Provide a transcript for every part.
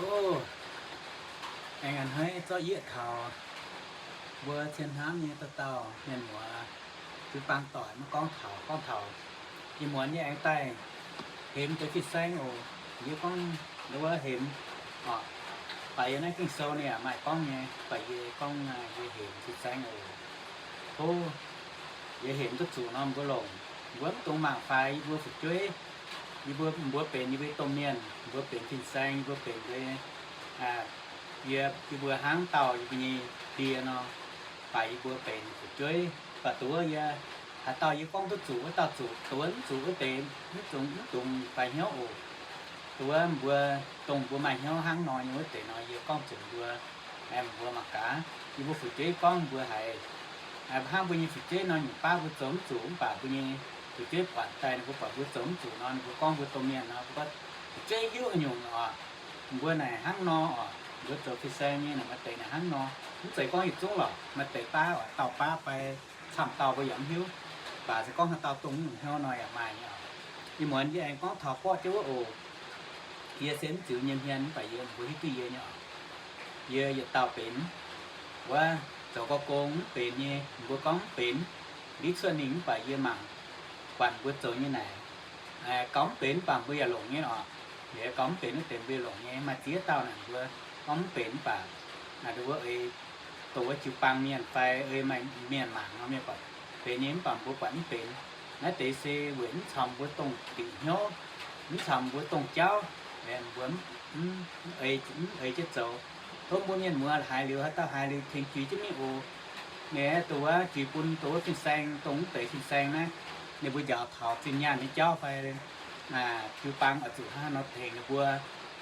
Ov, aengx a'hneiv zorqv yieqv taux mbuo cien hnamv nyei dauh dauh mienh muoz, jiu-baang doic maiv gorngv taux, gorngv taux ih muonz yie aengx daaih hemx deix fin-saeng oc. Yie gorngv wuov hemx oc, baac yie naaiv Ging-Sou ninh yaac maaih gorngv nyei, baac yie gorngv yie hemx fin-saeng oc. Tov yie hemx duqv zuqc nor mbuo longc. Mbuo mv dungx mangc faix yie mbuo fu'jueiv. Yie mbuo, mbuo benx yie mbuo domh mienh, mbuo benx fin-saeng, yie mbuo benx deix, yie, yie mbuo hnangv dauh yie mbuo nyei die nor, baac yie mbuo benx fu'jueiv. Baac duqv wuov yie, haaix dauh yie gorngv duqv zuqc wuov dauh zuqc, duqv wuov mv zuqc wuov deix mv dungx, mv dungx faix hnyouv oc. Duqv wuov mbuo, dongh mbuo maaih hnyouv hnangv nor nyei wuov deix nor yie gorngv zuqc mbuo, aengx mbuo mangc gaax. Yie mbuo fu'jueiv gorngv mbuo haiz, hnangv mbuo nyei fu'jueiv nor nyungc baav mbuo zoux mv zuqc mv baac mbuo nyei fu'jueiv buatc daaih ninh mbuo buatc mbuo zoux mv zuqc nor ninh mbuo gorngv mbuo domh mienh nor mbuo fu'jueiv hiuv haaix nyungc oc. Mbuo naaic hnangv nor oc, mbuo zoux fin-saeng nyei naaic maaih deix naaic hnangv nor. Mv zeiz gorngv yietc zungv lorqc, maaih deix baav oc, dauh baav fai camv dauh mbuo yaac mv hiuv. Baac se gorngv haaix dauh dongh nyungc hnyouv nor yaac maaih nyei oc. Ih muonz yie aengx gorngv taux borqv jienv wuov oc. Yie se mv ziux nyei hmien mv baac yie mbuo hiuv duqv yie nyei oc. Yie yietc dauh benx wuov zoux gau gong mv benx nyei, mbuo gorngv mv benx, liuz cuotv ninh mv baac yie mangc buatc mbuo zoux nyei naaic, gaux mv benx mv baac mbuo yaac longc nyei oc. Liuz gaux mv benx wuov deix mbuo yaac longc nyei, maaih ziex dauh naaic mbuo gorngv mv benx mv baac naaic wuov ei dongh wuov jiu-baang mienh fai ei maaih mienh mangc nor mienh buatc benx nyei mv baac mbuo buatc mv benx. Naaiv deix se weic mv caux mbuo dongh diuc hnyouv, mv caux mbuo dongh jauv, mbuo mv ei jienv zoux. Tov mbuo mienh muoz haiz liuz, haaix dauh haiz liuz tengx juix jienv mingh oc. Ninh dongh wuov juix bun dongh wuov fin-saeng, dongh mv deix fin-saeng naaiv, ninh mbuo njaaux taux zinh nyaanh nyei jauv fai jiu-baang oix zuqc hnangv haaix nor tengx ninh mbuo.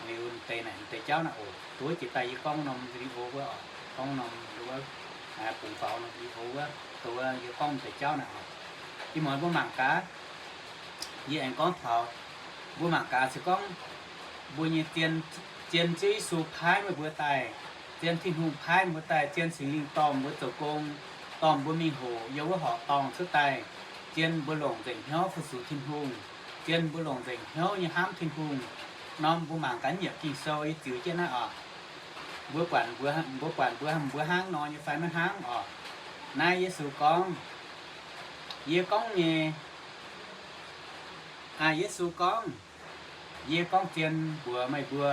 Liuz deix naaic deix jauv naaic oc, dongh wuov jiex daaih yie gorngv norm video wuov oc, gorngv norm wuov, bungx faaux norm video wuov, dongh wuov yie gorngv deix jauv naaic oc. Ih muonz mbuo mangc gaax, yie aengx gorngv taux, mbuo mangc gaax se gorngv mbuo nyei zien, zien Ziouv Yesu paaiv meih mbuo daaih, zien Tin-Hungh paaiv mbuo daaih, zien Singx Lingh dorh mbuo zoux gong, dorh mbuo mingh hoqc yiem wuov horqc dorngh cuotv daaih, zien mbuo longc nzengc hnyouv fu-sux Tin-Hungh, zien mbuo longc nzengc hnyouv nyei hnamv Tin-Hungh. Norm mbuo mangc gaax yietc Ging-Sou yie ziux jienv naaiv oc. Mbuo buatc mbuo, mbuo buatc mbuo, mbuo hnangv nor nyei fai maiv hnangv oc. Naaiv Yesu gorngv, yie gorngv nyei, aa, Yesu gorngv, yie gorngv zien mbuox meih mbuo,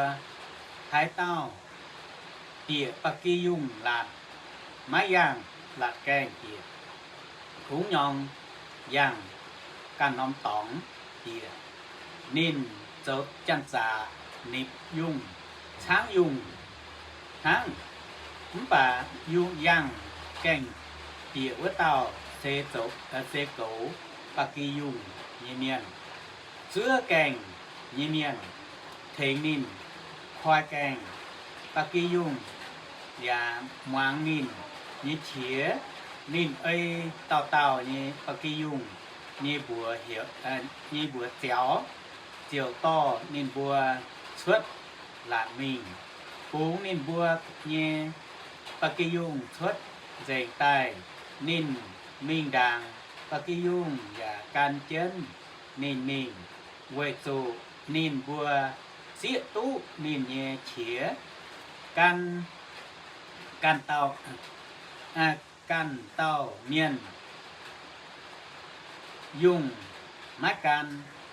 haaix dauh bieqc ba'gi yungh laatc, maiv yangh laatc gaengh bieqc, kungx nyorng yangh ganh norm dorngx bieqc. Ninh zoux janx-zaqc nipc yungh, caangv yungh hnangv. Mv baac yungh yangh gaengh bieqc wuov dauh se zoux, se goux ba'gi yungh nyei mienh. Zuov gaengh nyei mienh tengx ninh koi gaengh ba'gi yungh yaac muangx ninh nyei qiex. Ninh ei dauh dauh nyei ba'gi yungh nyei mbuox heuc, nyei mbuox ziaux, ziouc dorh ninh mbuo cuotv laatc mingh, bungx ninh mbuo nyei ba'gi yungh cuotv nzengc daaih. Ninh mingh ndaangc, ba'gi yungh yaac gan jienv ninh mingh, weic zuqc ninh mbuo zieqv duqv ninh nyei qiex. Gan, ganh dauh, ganh dauh mienh yungh maiv gan,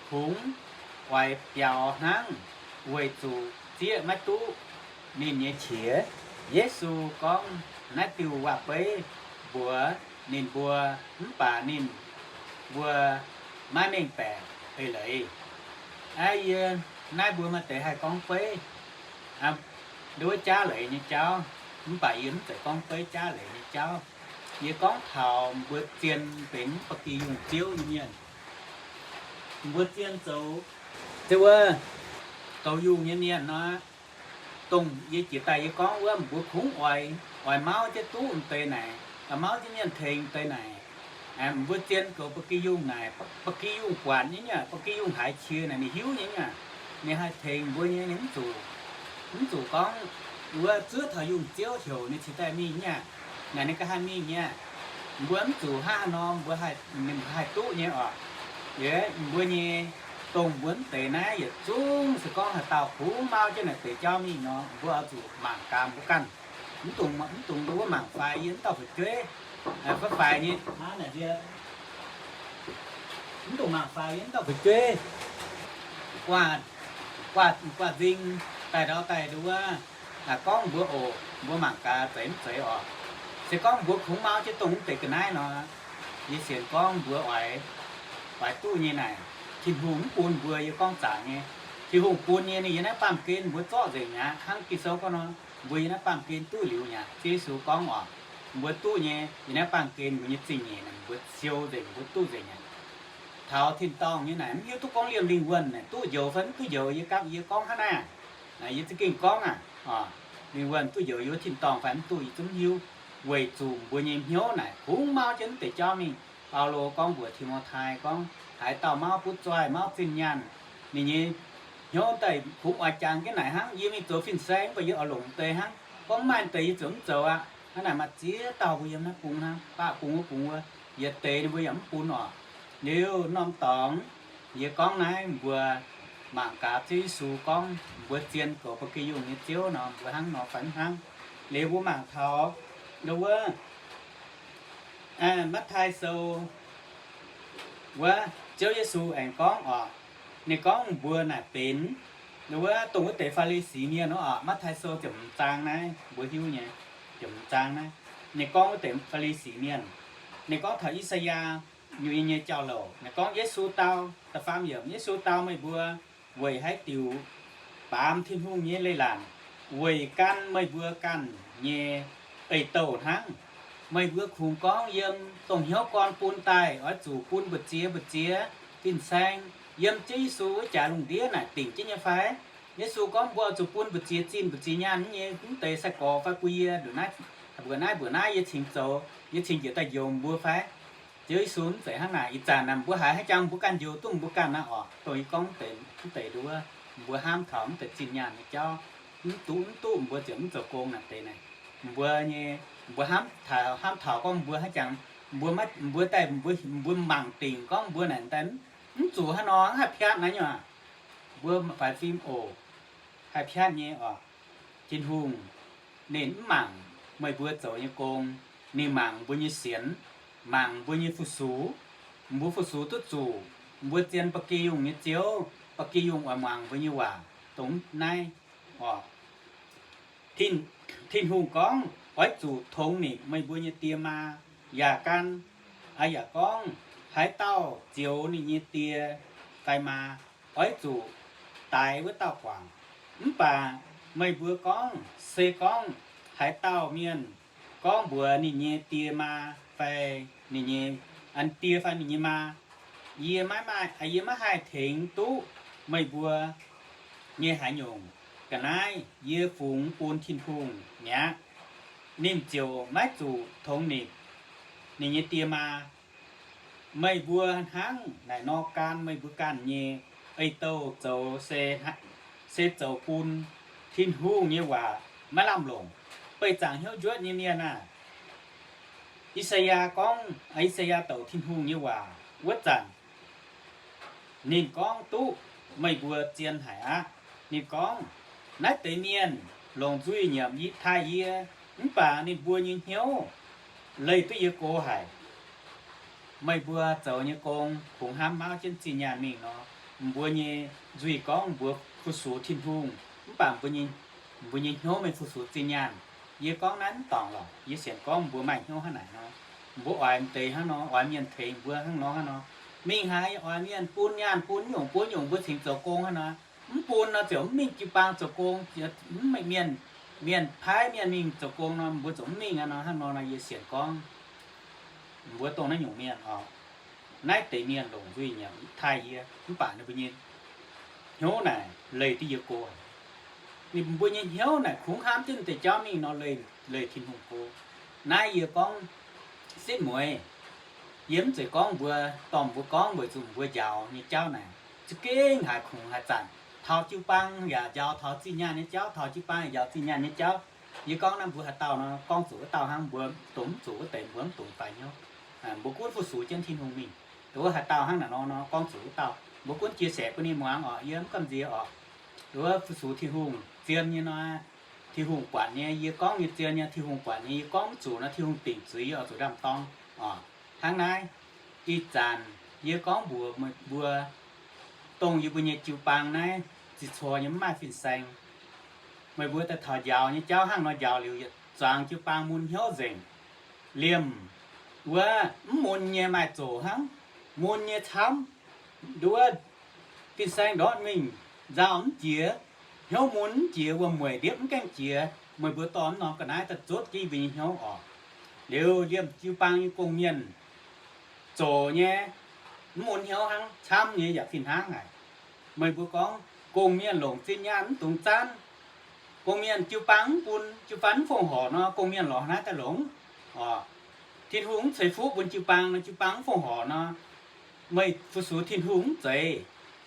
kungx oix biaux hnangv, weic zuqc zieqv maiv duqv ninh nyei qiex. Yesu gorngv naaiv diuh waac-beiv mbuox ninh mbuo, mv baac ninh mbuo maiv mengh baeqc eix leiz. Aa, yie, naaiv mbuo maaih deix haih gorngv beiv, aa, nduov jaav leiz nyei jauv, mv baac yie mv zeiz gorngv beiv jaav leiz nyei jauv. Yie gorngv taux mbuo zien benx ba'gi yungh ziouv nyei mienh. Mbuo zien zoux, zoux wuov, zoux yungh nyei mienh nor, dongh yie jiex daaih yie gorngv wuov, mbuo kungx oix, oix mauv jienv duqv deix naaic, mauv jienv mienh tengx deix naaic. Mbuo zien goux ba'gi yungh naaic, ba'gi yungh buatc nyei nyei, ba'gi yungh haiz qiex naaic ninh hiuv nyei nyei. Ninh haih tengx mbuo nyei, ninh mv zuqc, mv zuqc gorngv wuov zuov taux yungh ziouv heuc ninh cingx daaih mingh nyei. Naaic ninh ganh haih mingh nyei. Mbuo mv zuqc hnangv haaix nor mbuo haih, ninh haih duqv nyei oc. Yie, mbuo nyei dongh mbuo mv deix naaiv yietc zungv se gorngv haaix dauh kungx mauv jienv naaic deix jauv mingh nor, mbuo oix zuqc mangc gaax mbuo ganh. Mv dungx, mv dungx nduov mangc faix yie mv dauh fu'jueiv, fai faix nyei, mv dungx mangc faix yie mv dauh fu'jueiv, guaax, guaax nzing daaih ndau daaih nduov, gorngv mbuo oc, mbuo mangc gaax zeiz mv zeiz oc. Se gorngv mbuo kungx mauv jienv dongh mv deix ga'naaiv nor, yie sienx gorngv mbuo oix, oix duqv nyei naaic, Tin-Hungh mv bun mbuo, yie gorngv zaangc nyei. Tin-Hungh bun nyei, ninh yiem naaiv baamh gen mbuo zorqv nzengc mi'aqv. Hnangv Ging-Sou gorngv nor, mbuo yiem naaiv baamh gen duqv liuz mi'aqv. Ziouv Yesu gorngv oc, mbuo duqv nyei, yiem naaiv baamh gen mbuo nyei zingh nyeic naaic mbuo siou nzengc, mbuo duqv nzengc mi'aqv. Taux tin-dorngh nyei naaic mv hiuv duqv gorngv liemh lingh wuonh naaic duqv njoux fai mv duqv njoux, yie gapv, yie gorngv hnangv naaiv, yie za'gengh gorngv aac, lingh wuonh duqv njoux yiem tin-dorngh fai mv duqv yie zungv mv hiuv, weic zuqc mbuo nyei hnyouv naaic kungx mauv jienv mv deix jauv mingh. Baulo gorngv mbuox Ti^mo^tai gorngv, haaix dauh mauv butv zoih, mauv zinh nyaanh, ninh nyei hnyouv daaih kungx oix jangx jienv naaic hnangv, yie mingh zoux fin-saeng mv baac yie oix longc deix hnangv, gorngv mv maaih deix yie ziouc mv zoux aqv. Hnangv naaic maaih ziex dauh mbuo yiem naaiv bung hnangv, baqv bung wuov bung wuov, yietc deix ninh mbuo yaac mv bun oc. Liuz norm dorngx, yie gorngv naaiv mbuo mangc gaax Ziouv Yesu gorngv mbuo zien goux ba'gi yungh nyei Ziouv nor, mbuo hnangv nor fai mv hnangv. Liuz mbuo mangc taux wuov Matv^taai Sou wuov, Ziouv Yesu aengx gorngv oc, ninh gorngv mbuo naaic benx wuov dongh wuov deix Faa^li^si Mienh wuov oc. Matv^taai Sou ziepc hmz zaang naaiv mbuo hiuv nyei, ziepc hmz zaang naaiv, ninh gorngv wuov deix Faa^li^si Mienh. Ninh gorngv taux I^saa^yaa nyei, nyei jauv-louc, ninh gorngv Yesu dau, da'faam yiemc, Yesu dau, meih mbuo weic haaix diuc baamz Tin-Hungh nyei leiz-latc, weic gan meih mbuo ganh nyei eix-douh hnangv. Meih mbuo kungx gorngv yiem dongh hnyouv gorn bun daaih, oix zuqc bun mbu'ziex mbu'ziex fin-saeng. Yiem Ziouv Yesu wuov jaax lungh ndiev naaic dingc jienv nyei fai? Yesu gorngv mbuo oix zuqc bun mbu'ziex zinh mbu'ziex nyaanh nyei, mv deix sai-gorx fai bun yie mbuoqc naaiv mbuoqc naaiv, yie cingx zoux, yie cingx njiec daaih njoux mbuo fai? Ziouv Yesu mv zeiz hnangv naaic. Ih zanc naaic mbuo haiz haaix jangx mbuo ganh njoux duqv mbuo ganh naaiv oc. Dongh yie gorngv mv deix, mv deix nduov, mbuo hnamv taux mv deix zinh nyaanh nyei jauv, mv duqv, mv duqv mbuo ziouc mv zoux gong naaic deix naaic. Mbuo nyei, mbuo hnamv taux, hnamv taux gorngv mbuo haaix jangx, mbuo maiv, mbuo daaih, mbuo, mbuo mangc dingc gorngv mbuo naaic daaih mv zuqc haaix nor, mv haih piatv naaiv nyungc aac. Mbuo faix fim oc, haih piatv nyei oc. Tin-Hungh ninh mv mangc meih mbuo zoux nyei gong. Ninh mangc mbuo nyei sienx, mangc mbuo nyei fu-sux. Mbuo fu-sux duqv zuqc, mbuo zien ba'gi yungh nyei Ziouv, ba'gi yungh oix muangx mbuo nyei waac dongh naaiv oc. Tin, Tin-Hungh gorngv, oix zuqc tongx nimc meih mbuo nyei die maa. Yaac gan, aa, yaac gorngv, haaix dauh zioux ninh nyei die fai maa, oix zuqc daix wuov dauh guangc. Mv baac meih mbuo gorngv, se gorngv haaix dauh mienh gorngv mbuox ninh nyei die maa fai ninh nyei, an, die fai ninh nyei maa, yie maiv maaih, yie maiv haih tengx duqv meih mbuo nyei haaix nyungc. Ga'naaiv yie fungx bun Tin-Hungh mi'aqv. Ninh ziouc maiv zuqc tongx nimc ninh nyei die maa. Meih mbuo hnangv naaic nor gan meih mbuo ganh nyei ei-douh zoux se, se zoux bun Tin-Hungh nyei waac maiv lamh longc. Beih zaangc hnyouv njuotv nyei mienh aah! I^saa^yaa gorngv, I^saa^yaa douc Tin-Hungh nyei waac wuov zanc, ninh gorngv duqv meih mbuo zien haic aqv. Ninh gorngv, naaiv deix mienh longc nzuih nyiemc taaih yie, mv baac ninh mbuo nyei hnyouv leih duqv yie go haic. Meih mbuo zoux nyei gong kungx hnamv mauv jienv zinh nyaanh mingh nor, mbuo nyei nzuih gorngv mbuo fu-sux Tin-Hungh, mv baac mbuo nyei hnyouv maiv fu-sux zinh nyaanh. Yie gorngv naaiv mv dorngc lorqc. Yie sienx gorngv mbuo maaih hnyouv hnangv naaic nor, mbuo oix m'deix hnangv nor, oix mienh tengx mbuo hnangv nor, hnangv nor. Mingh haaix oix mienh bun nyaanh bun nyungc bun nyungc mbuo cingx zoux gong hnangv nor. Mv bun nor ziouc mv mingh jiu-baang zoux gong, mienh, mienh paaiv mienh mingh zoux gong nor, mbuo ziouc mv mingh aqv nor. Hnangv nor, yie sienx gorngv mbuo dongh naaiv nyungc mienh oc, naaiv deix mienh longc nzuih nyiemc taaih yie, mv baac ninh mbuo nyei hnyouv naaic leih duqv yie go. Ninh mbuo nyei hnyouv naaic kungx hnamv jienv deix jauv mingh nor, leih, leih Tin-Hungh go. Naaiv yie gorngv sitv mueiz. Yie mv zeiz gorngv mbuo, dorh mbuo gorngv weic zuqc mbuo njaaux nyei jauv naaic za'gengh haiz kungx haaix zanc taux jiu-baang yaac njaaux taux zinh nyaanh nyei jauv, taux jiu-baang yaac njaaux zinh nyaanh nyei jauv. Yie gorngv naaiv mbuo haaix dauh nor gorngv zuqc wuov dauh hnangv, mbuo dongh mv zuqc wuov deix mbuo mv dungx faix hnyouv. Mbuo gunv fu-sux jienv Tin-Hungh mingh. Dongh wuov haaix dauh hnangv naaic nor, nor gorngv zuqc wuov dauh. mbuo gunv chia sẻ bun ninh muangx oc. Yie mv gamh nziex oc. Nduov fu-sux Tin-Hungh zien nyei nor, Tin-Hungh buatc nyei. Yie gorngv nyei zien nyei, Tin-Hungh buatc nyei. Yie gorngv mv zuqc nor, Tin-Hungh dingc zuiz, yie oix zuqc ndaam-dorng oc. Hnangv naaiv, ih zanc yie gorngv mbuox meih mbuo, dongh yie mbuo nyei jiu-baang naaiv ziex cor nyei mv maaih fin-saeng. Meih mbuo daaih taux njaaux nyei jauv hnangv nor, njaaux liuz yietc zuangx jiu-baang mun hnyouv nzengc. Liemh wuov mv mun nyei maaih zoqc hnangv, mun nyei camv. Nduov fin-saeng ndortv mingh nzauh mv jiex, hnyouv mun mv jiex, wuom-mueic ndiepv mv gaengh jiex. Meih mbuo dorh mv norm ga'naaiv daaih zotv jienv yie mbuo nyei hnyouv oc. Liuz liemh jiu-baang nyei gong-mienh zoqc nyei, mv mun hnyouv hnangv, camv nyei yaac fih hnangv haic. Meih mbuo gorngv gong-mienh longc zinh nyaanh mv dungx zaanv, gong-mienh jiu-baang mv bun, jiu-baang mv fongc horc nor, gong-mienh lorz naaiv daaih longc oc. Tin-Hungh mv ceix fuqv bun jiu-baang nor, jiu-baang mv fongc horc nor, meih fu-sux Tin-Hungh mv zeiz.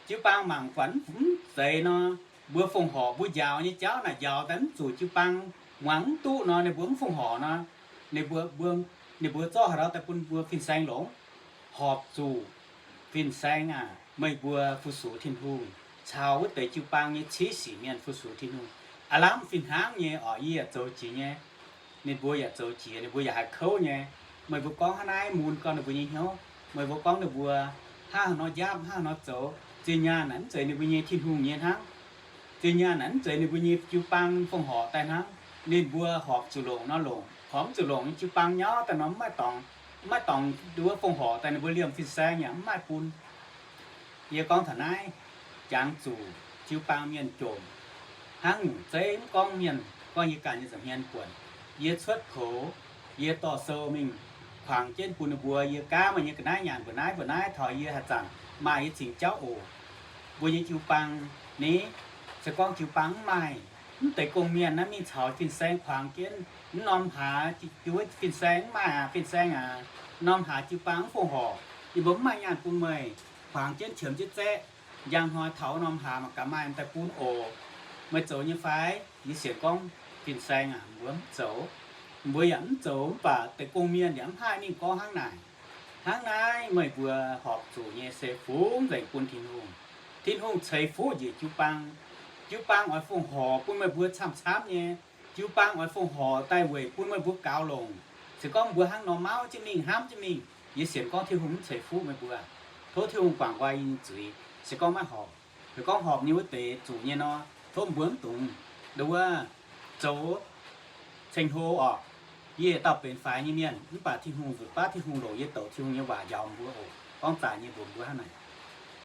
Jiu-baang mangc buatc mv zeiz nor, mbuo fongc horc, mbuo njaaux nyei jauv naaic njaaux daaih mv zuqc jiu-baang muangx mv duqv nor, ninh mbuo mv fongc horc nor, ninh mbuo, mbuo, ninh mbuo zorqv haaix dauh daaih bun mbuo fin-saeng longc? Horpc zuqc fin-saeng aac, meih mbuo fu-sux Tin-Hungh caux wuov deix jiu-baang nyei civ sic mienh fu-sux Tin-Hungh. Aav lamh fih hnangv nyei oc, yie yaac zoux jiex nyei. Ninh mbuo yaac zoux jiex, ninh mbuo yaac haih kouv nyei. Meih mbuo gorngv hnangv naaiv mun gorngv ninh mbuo nyei hnyouv. Meih mbuo gorngv ninh mbuo hnangv haaix nor njaapv, hnangv haaix nor zoux, zinh nyaanh naaic mv zeiz ninh mbuo nyei, Tin-Hungh nyei hnangv. Zinh nyaanh naaic mv zeiz ninh mbuo nyei, jiu-baang fongc horc daaih hnangv. Ninh mbuo horpc zuqc longc nor longc, horpc mv zuqc longc nyei jiu-baang nyauv daaih nor mv maaih dorngx, mv maaih dorngx nduov fongc horc daaih ninh mbuo liemh fin-saeng yaac mv maaih bun. Yie gorngv taux naaiv, jangx zuqc jiu-baang mienh jomc. Hnangv nyungc zeiv mv gorngv mienh, gorngv yie ganh nyei nza'hmien buonc. Yie cuotv poux, yie dorh sou mingh kuangx jienv bun ninh mbuo. Yie gaav meih nyei ga'naaiv nyanc mbuo naaiv mbuo naaiv taux yie haaix zanc maaih yie cingx jauv oc. Mbuo nyei jiu-baang ni, se gorngv jiu-baang mv maaih, mv deix gong-mienh naaiv mingh caux fin-saeng kuangx jienv, mv norm hlaax jiu fin-saeng mv maaih aac, fin-saeng aac, norm hlaax jiu-baang mv fongc horc, yie mbuo mv maaih nyaanh bun meih, kuangx jienv qiemx jienv zaeqv, njang hnoi taux norm hlaax mangc gaax maaih daaih bun oc. Meih zoux nyei fai? Yie sienx gorngv fin-saeng aac, mbuo mv zoux. Mbuo yaac mv zoux, mv baac deix gong-mienh yaac mv haih mingh gorngv hnangv naaic. Hnangv naaiv meih mbuo horpc zuqc nyei se fungx nzengc bun Tin-Hungh. Tin-Hungh ceix fuqv njiec jiu-baang. Jiu-baang oix fongc horc bun meih mbuo camv-camv nyei. Jiu-baang oix fongc horc daaih weic bun meih mbuo gaux longc. Se gorngv mbuo hnangv nor mauv jienv mingh, hnamv jienv mingh, yie sienx gorngv Tin-Hungh mv ceix fuqv meih mbuo. Tov Tin-Hungh guangc nqoi yie nyei zuiz. Se gorngv maiv horpc, se gorngv horpc nyei wuov deix zuqc nyei nor, tov mbuo mv dungx nduov zoux ceng-hlo orqc. Yie dauh benx faix nyei mienh, mv baac Tin-Hungh nzuqc baav, Tin-Hungh longc yie douc Tin-Hungh nyei waac njaaux mbuo oc. Gorngv zaac nyei mbuox mbuo hnangv naaic.